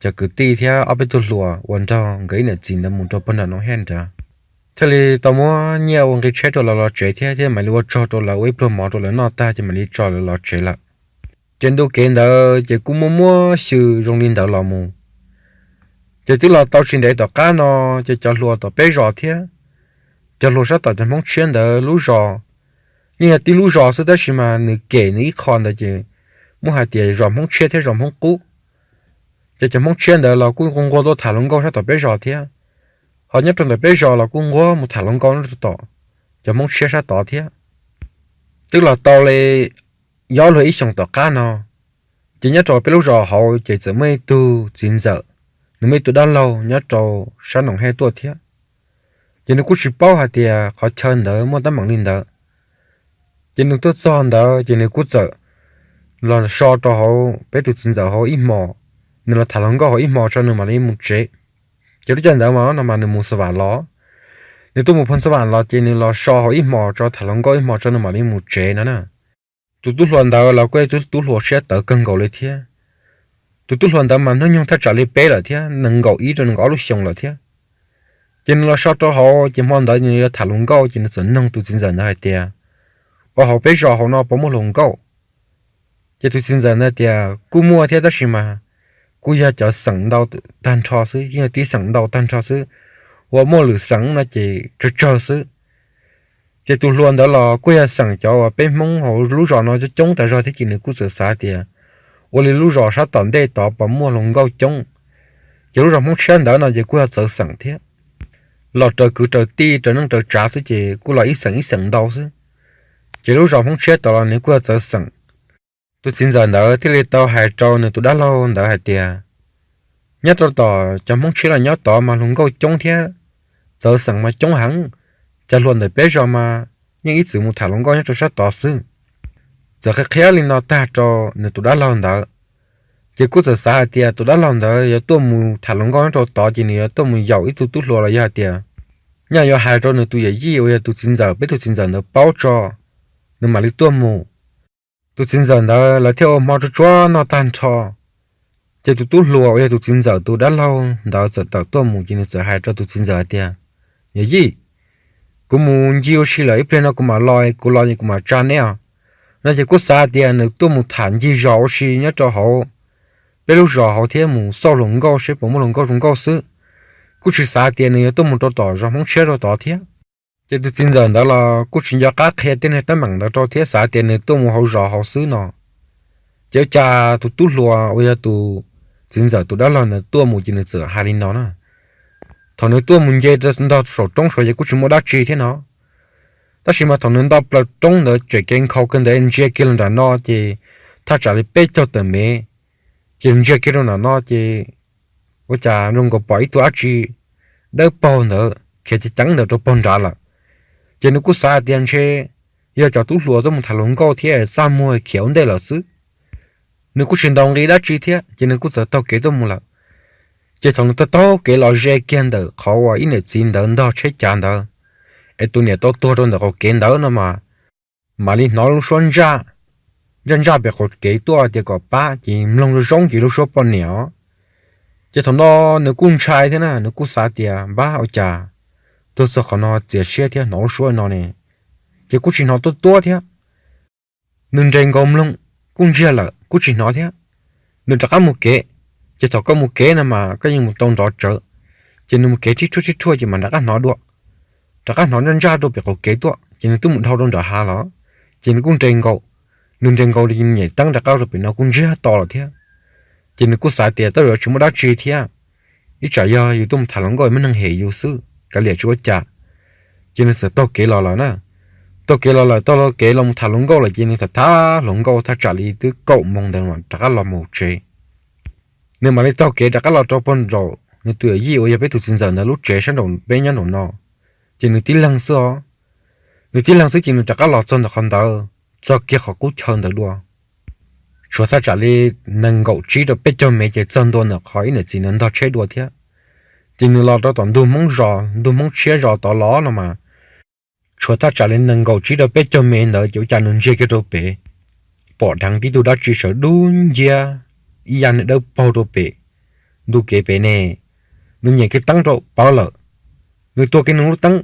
cov kwv tij thiab ob peb tug hluas uas nrog nkawd ib niam txiv ntawd mus rau pem nram Noov Hej nrad. Thiaj li tau muab nyiaj ua nqi tsheb rau lawv los tsev thiab thiaj mam li ua tsaug rau lawv ua ib pluag mov rau lawv noj tag ces mam li tso lawv los tsev lawm. Ces ntu kev ntawd ces kuj muaj muab xyw zoo li ntawd los mus. Ces twb los tau tsis ntev tom qab no, ces cov hluas tom peb zos thiab cov hluas sab tom cov Hmoob tshiab ntawd lub zos, yeej yog tib lub zos xwb tab sis mas nws kem nws ib qho ntawd ces muab hais tias zos Hmoob tshiab thiab zos Hmoob qub. Ces cov Hmoob tshiab ntawd los kuj nquag nquag tuaj tham hluas nkauj sab tom peb zos thiab, ho nyob rau ntawm peb zos los kuj nquag mus tham hluas nkauj nyob rau tom cov Hmoob tshiab sab tod thiab. Twb los tau li ob luag ib xyoos tom qab no, ces nyob rau peb lub zos hauv ces txawm muaj ib tug txiv ntxawm, nws muaj ib tug dab laug nyob rau sab Noov Hej tuaj thiab. Ces nws kuj tsis paub hais tias qhov chaw ntawd muaj teeb meem li ntawd. Ces nws tuaj txog ntawd ces nws kuj txawm los so rau hauv peb tus txiv ntxawm hauv ib hmos, nws los tham hluas nkauj hauv ib hmos tso nws mam li mus tsev. Ces lub caij ntawd mas no mas nws mus xa vam los, nws tuaj mus phoos xa vam los ces nws los so hauv ib hmos tso tham hluas nkauj ib hmos tso nws mam li mus tsev no na. Tus tub hluas ntawd los kuj yog tus tub hluas siab tawv kawg nkaus li thiab. Tus tub hluas ntawd mas hnub nyoog thaj tsam li peb lawm thiab, nees nkaum ib rau nees nkaum ob lub xyoos lawm thiab. Ces nws los so rau hauv ces hmo ntawd nws yuav tham hluas nkauj ces nws txawm noog tus txiv ntxawm ntawd hais tias, ua hauv peb zos hauv no puas muaj hluas nkauj? Ces tus txiv ntxawm ntawd tias kuj muaj thiab tab sis mas kuj yog cov xeem ntau tag nrho xwb, yeej yog tib xeem ntau tag nrho xwb, uas muaj lwm xeem no ces tsawg tsawg xwb. Ces tus hluas ntawd los kuj yog xeem cov uas peb Hmoob hauv lub zos no coob coob tas zog thiab ces nws kuj txawm xav tias ua li lub zos sab tom ntej tod puas muaj hluas nkauj coob. Ces lub zos Hmoob tshiab ntawd no ces kuj yog txawv xeem thiab, los raws kwv raws tij raws neej raws tsav xwb ces kuj los ib xeem ib xeem ntau xwb. Ces lub zos Hmoob tshiab tod los nws kuj yog txawv xeem. Tus txiv ntxawm ntawd thiaj li tau hais rau nws tus dab laug ntawd hais tias, nyob rau tom cov Hmoob tshiab los nyob tod mas hluas nkauj coob thiab txawv xeem mas coob heev, cov hluas ntawm peb zos mas yeej ib txwm mus tham hluas nkauj nyob rau sab tod xwb. Txawm qhia qhia li no tag rau nws tus dab laug ntawd, ces kuj txawm xav hais tias tus dab laug ntawd yuav tuaj mus tham hluas nkauj nyob rau tod ces nws yuav tuaj mus yaum ib tug tub hluas los yog hais tias nyaj yuav hais rau nws tus yawm yij uas yog tus txiv ntxawm, peb tus txiv ntxawm ntawd paub tso, nws mam li tuaj mus. Tus txiv ntxawm ntawd lawv thiaj ua hmo tsuag tsuag noj tag nrho. Ces tus tub hluas uas yog tus txiv ntxawm tus dab laug ntawd txawm tawm tuaj mus ces nws txawm hais rau tus txiv ntxawm hais tias, yawm yij, kuv mus ncig ua si lawm ib pliag no kuv mam los, kuv los kuv mam tsa neb os. No ces kuj xav tias nws tuaj mus tham ncig zos ua si nyob rau hauv peb lub zos hauv thiab mus xauj hluas nkauj seb puas muaj hluas nkauj zoo nkauj xwb. Kuj tsis xav tias nws yuav tuaj mus rau tom zos Hmoob tshiab rau tod thiab. Ces tus txiv ntxawm ntawd los kuj tsis nco qab qhia tej neeg teeb meem ntawd rau thiab, xav tias nws tuaj mus hauv zos hauv xwb no. Ces ua cas tus tub hluas uas yog tus txiv ntxawm tus dab laug ntawd tuaj mus ces nws txawm hais li no na. Thaum nws tuaj mus nce ntog saum roob saud ces kuj tsis muaj dab tsi thiab no, tab sis mas thaum nws nto plaws roob ntawd tseem kev nkhaus kawg ntawd ntsia kiag los nram no ces thaj tsam li peb caug tawm mev. Ces ntsia kiag rau nram no ces ua cas zoo nkaus pom ib tug dab tsi dawb paug ntawd khiav ceev ceev ntawd rau pog nrad lawm. Ces nws kuj xav hais tias ntshe yog cov tub hluas tuaj mus tham hluas nkauj thiab txaj muag khiav ua ntej lawm xwb. Nws kuj tsis ntaus nqi dab tsi thiab ces nws kuj txawm taug kev tuaj mus lawm. Ces thaum nws taug taug kev los ze kiag ntawm qhov uas ib niam txiv ntawd ntog tsheb cav ntawd, es tus niam tau tuag rau ntawm qaum kev ntawd no mas, mam li hnov lub suab ntsaj ntsaj ntsaj pem qaum kev tuaj tias kom pab, ces mloog zoo zoo ces lub suab poj niam os. Ces thaum no nws kuj ntshai thiab na, nws kuj xav tias npab ua cas tuaj txog qhov no txias siab thiab hnov lub suab no ne, ces kuj tsis hnov tuab tuab thiab. Nws nres nkaus mloog, kuj ntsiag lawm kuj tsis hnov thiab. Nws rov qab mus kev, ces thaum koj mus kev no mas koj yeej mus tau nrov tsawv, ces nws mus kev tsib rhuaj tsib rhuaj ces mam rov qab hnov dua. Rov qab hnov ntsaj ntsaj rau pem qaum kev tuaj ces nws twb mus dhau rau nram hav los, ces nws kuj nres nkaus. Nws nres nkaus li nws nyem teeb rov qab rau pem no kuj ntsiag to lawm thiab. Ces nws kuj xav tias tej zaum tsis muaj dab tsi thiab, ib tsam yog yus tuaj mus tham hluas nkauj muaj neeg hem yus xwb, kav liam tsis ua cas. Ces nws txawm taug kev los lawm na. Taug kev los lawm, taug kev los mus tham hluas nkauj lawm ces nws tham tham hluas nkauj thaj tsam li twb kaum moos ntawd mam rov qab los mus tsev. Nws mam li taug kev rov qab los rau pog nraum nws tus yawm yij uas yog peb tus txiv ntxawm ntawd lub tsev sab nraum peb nyob nraum no. Ces nws tib leeg xwb os. Nws tib leeg xwb ces nws rov qab los txog ntawm qhov ntawd, txog kiag qhov qub chaw ntawd dua. Tshuav thaj tsam li nees nkaum tsib rau peb caug mev ces txog ntua ntawm qhov ib niam txiv ntawd ntog tsheb dua thiab. Ces nws los rau tom ntug Hmoob zos, ntug Hmoob tshiab zos tod los no mas, tshuav thaj tsam li nees nkaum tsib rau peb caug mev ntawd ces ua cas nws ntsia kiag rau pem, pom dheev tib tug dab tsi sawv dub nciab ib yam neeg dawb paug rau pem ntu kev pem ne. Nws nyem kiag teeb rau pawv lawm. Nws tua kiag nws lub teeb,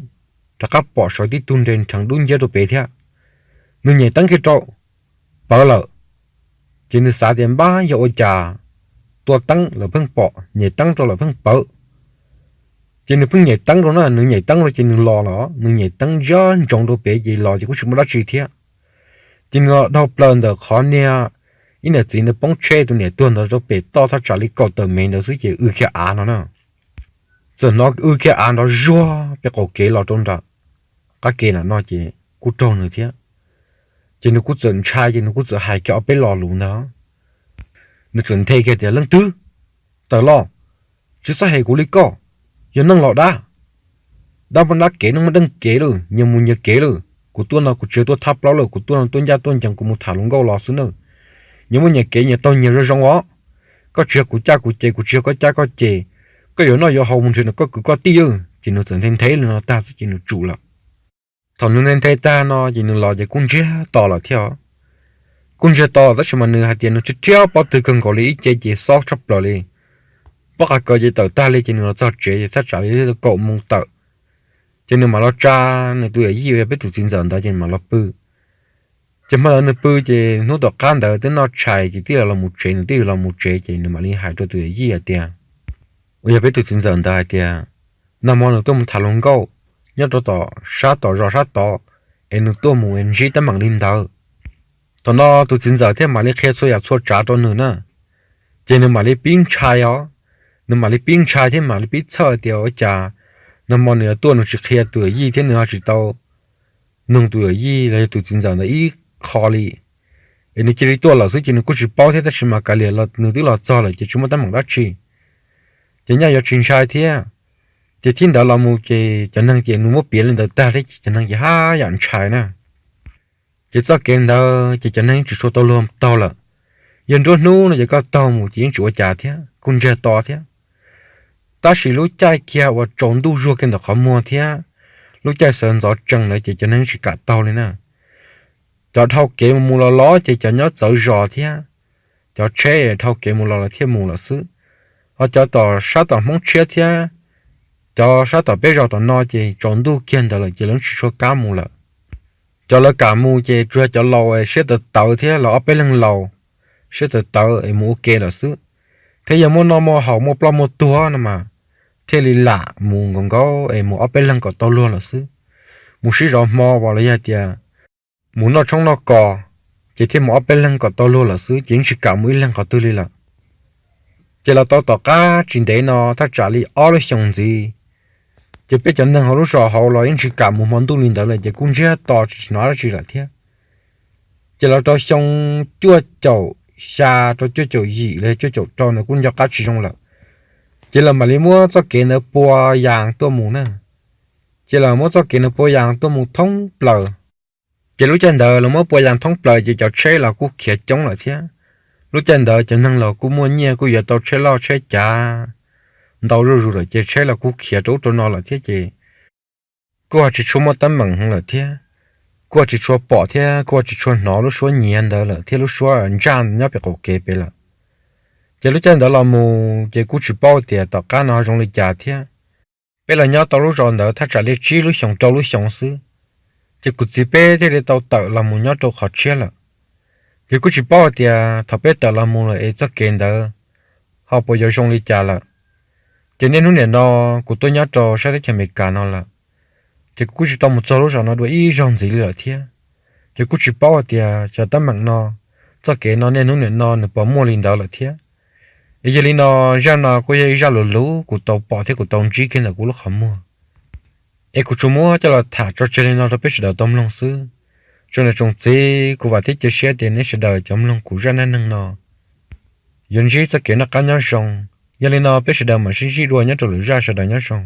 rov qab pom sawv tib tug nres nrheev dub nciab rau pem thiab. Nws nyem teeb kiag rau pawv lawm. Ces nws xav tias npab yog ua cas tua teeb lawm pheej pom, nyem teeb rau lawm pheej pawv. Ces nws pheej nyem teeb rau na, nws nyem teeb rau ces nws los los, nws nyem teeb ntsiag ntsoov rau pem ces los ces kuj tsis muaj dab tsi thiab. Ces nws los dhau plaws ntawm qhov niag ib niam txiv ntawd poob tsheb tus niam tuag ntawd rau pem toj thaj tsam li kaum tawm mev ntawd xwb ces w kiag av no na. Txawm hnov w kiag av nrov zuag pem qaum kev los rau nram qab kev nram no ces kuj raug nws thiab. Ces nws kuj txawm ntshai ces nws kuj txawm hais kiag ob peb lo lus ntag. Nws txawm nthe kiag tias leej twg tawm los, tsis txhob hem kuv li koj, yog neeg los dab, dab muaj dab kev neeg muaj deej kev lawm, nyias mus nyias kev lawm. Kuv tuaj no kuv tsis yog tuaj thab plaub lawm, kuv tuaj no tuaj ncaj tuaj ncees kuv mus tham hluas nkauj los xwb na. Nyias muaj nyias kev nyias taug nyias zoo zoo os. Koj tsis yog kuv caj kuv ces, kuv tsis yog koj caj koj ces. Koj yuav noj yuav haus mus nrhiav ntawm koj kwv koj tij. Ces nws txawm nthe nthe li no tag xwb ces nws tsum lawm. Thaum nws nthe nthe tag no ces nws los ces kuj ntsiag to lawm thiab. Kuj ntsiag to lawm tab sis mas nws hais tias nws rhiab rhiab pob tw kawg nkaus li ib ce ces xob tshaj plaws li. Pob qa kaws ces tawm tag li ces nws los txog tsev ces thaj tsam li kaum moos tawm. Ces nws mam los tsa nws tus yawm yij uas yog peb tus txiv ntxawm ntawd ces mam los pw. Ces hmo ntawd nws pw ces hnub tom qab ntawd twb noj tshais ces twb yuav los mus tsev, nws twb yuav los mus tsev ces nws mam li hais rau tus yawm yij hais tias, uas yog peb tus txiv ntxawm ntawd hais tias, nag hmo nws tuaj mus tham hluas nkauj nyob rau tom sab tom zos sab tod, es nws tuaj mus es ntsib teeb meem li ntawd. Thaum no tus txiv ntxawm thiaj mam li qhia txhua yam txhua tsav rau nws na. Ces nws mam li pib ntshai os, nws mam li pib ntshai thiab mam li pib txhawj tias ua cas nag hmo nws yuav tuaj nws tsis qhia tus yawm yij thiab nws ho tsis tau nug tus yawm yij los yog tus txiv ntxawm ntawd ib qho li. Es nws cia li tuaj lawm xwb ces nws kuj tsis paub thiab tab sis mas kav liam los nws twb los txog lawm ces tsis muaj teeb meem dab tsi. Ces nyaj yuav tsis ntshai thiab. Ces thib ntawd los mus ces cov neeg ces nws muab piav li ntawd tag thiab ces cov neeg ces haj yam ntshai na. Ces txoj kev ntawd ces cov neeg yeej tsis tshua tau luag taug lawm. Yog nruab hnub no ces koj taug mus ces yeej tsis ua cas thiab, kuj ntsiag to thiab. Tab sis lub caij kiag uas tsaus ntuj zuag kiag ntawm qhov muag thiab lub caij sawv ntxov tsees ntawd ces cov neeg yeej tsis kam taug li na. Cov dhau kev mus mus los los ces cov nyob txawv zos thiab cov tsheb dhau kev mus los lawv thiaj mus lawm xwb. Ho cov tom sab tom Hmoob Tshiab thiab cov sab tom peb zos tom no ces tsaus ntuj kiag ntawd lawm ces lawv tsis tshua kam mus lawm. Cov lawv kam mus ces tsuas yog cov laus siab tawv tawv thiab los ob peb leeg laus siab tawv tawv es mus ua ke lawm xwb. Thiab yog muaj noj muaj haus muaj ploj muaj tuag no mas thiaj li lam mus nkaus nkaus es mus ob peb leeg kom tau luag lawm xwb. Mus sib zov hmo los yog tias mus noj tshoob noj kos ces thiaj mus ob peb leeg kom tau luag lawm xwb, ces yeej tsis kam mus ib leeg qhov twg li lawm. Ces los tau tom qab tsis ntev no thaj tsam li ob lub xyoos ntxiv, ces peb cov neeg hauv lub zos hauv los yeej tsis kam mus hmo ntuj li ntawd lawm, ces kuj ntsiag to tsis hnov dab tsi lawm thiab. Ces los rau xyoo cuaj caum xya rau cuaj caum yim los cuaj caum rau ntawd kuj nco qab tsis zoo lawm, ces lawv mam li muab txoj kev ntawd pua yas tuaj mus na. Ces lawv muab txoj kev ntawd pua yas tuaj mus thoob plaws. Ces lub caij ntawd lawv muab pua yas thoob plaws ces cov tsheb los kuj khiav coob lawm thiab. Lub caij ntawd cov neeg los kuj muaj nyiaj kuj yuav tau tsheb loj tsheb cav ntau zuj zus lawm, ces tsheb los kuj khiav rau ub rau no lawm thiab, ces kuj ho tsis tshua muaj teeb meem lawm thiab. Kuj ho tsis tshua pom thiab kuj ho tsis tshua hnov lub suab nyiav ntawd lawm thiab lub suab ntsaj nyob pem qaum kev pem lawm. Ces lub caij ntawd los mus ces kuj tsis paub tias tom qab no zoo li cas thiab. Peb los nyob tau lub zos ntawd thaj tsam li tsib lub xyoos rau lub xyoos xwb, ces kuv txiv peb thiaj li tau tawm los mus nyob rau qhov tshiab lawm. Ces kuj tsis paub hais tias thaum peb tawm los mus lawm es txoj kev ntawd ho puas yuav zoo li cas lawm. Ces niaj hnub niam no kuv tuaj nyob rau sab teb chaws Amelikas no lawm, ces kuv kuj tsis tau mus txog lub zos no dua ib zaug ntxiv li lawm thiab. Ces kuj tsis paub hais tias cov teeb meem no, txoj kev no niaj hnub niam no nws puas muaj li ntawd lawm thiab. Es yog li no, zaj no kuj yog ib zaj lus luv kuv tau pom thiab kuv tau ntsib kiag ntawm kuv lub qhov muag. Es kuv tsuas muab coj los tham tso tseg li no rau peb sawv daws tau mloog xwb. Tsoom niam tsoom txiv, kuv vam thiab cia siab tias nej sawv daws cov mloog kuv zaj neej neeg no yuav ntsib txoj kev noj qab nyob zoo. Yog li no peb sawv daws mam sib ntsib dua nyob rau lwm zaj, sawv daws nyob zoo.